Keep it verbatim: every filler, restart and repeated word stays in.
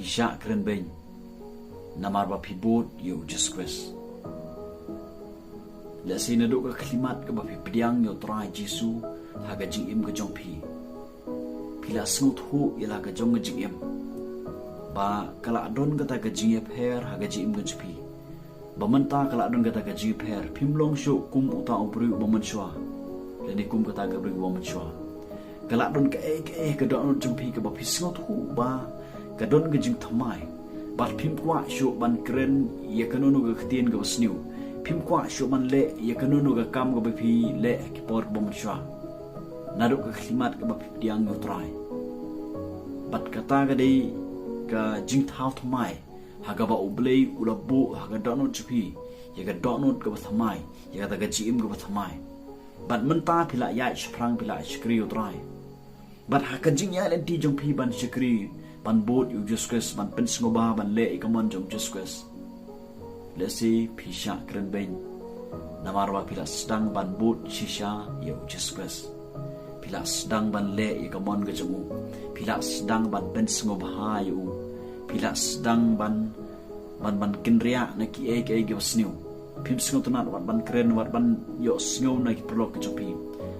Phi shah kren beiñ namar ba phi bud ïa u Jisu Khrist. Lehse naduh ka khyllipmat kaba phi pdiang ïa u Trai Jisu ha ka jingim ka jong phi, phi la sngewthuh ïa la ka jong ka jingim ba ka la don kata ka jingïapher ha ka jingim ka jong phi. Ba mynta ka la don kata ka jingïapher, phim long shuh kum uta u briew uba mynshuwa lane kum kata ka briew uba mynshuwa. Ka la don kaei kaei ka dohnud jong phi kaba phi sngewthuh ba ka don ka jingthymmai. Bad phim kwah shuh ban kren ïa kano kano ka ktien kaba sniew. Phim kwah shuh ban leh ïa kano kano ka kam kaba phi leh ha ki por kaba mynshuwa naduh ka khyllipmat kaba phi pdiang ïa u Trai. Bad kata ka dei ka jingthaw thymmai ha kaba U Blei u la buh ha ka dohnud jong phi, ïa ka dohnud kaba thymmai, ïa kata ka jingim kaba thymmai. Bad mynta phi la ïaid shaphrang, phi la shakri ïa u Trai. Bad ha ka jingïaid lynti jong phi ban shakri, ban bud ïa u Jisu Khrist, ban pynsngewbha, ban leh ïa ka mon jong u Jisu Khrist, lehse phi shah kren beiñ namar ba phi la sdang ban bud shisha ïa u Jisu Khrist. Phi la sdang ban leh ïa ka mon ka jong u. Phi la sdang ban pynsngewbha ïa u. Phi la sdang ban, ban, ban kynriah na kiei kiei kiba sniew. Phim sngewtynnat wat ban kren, wat ban ïohsngew na ki paralok ka jong phi.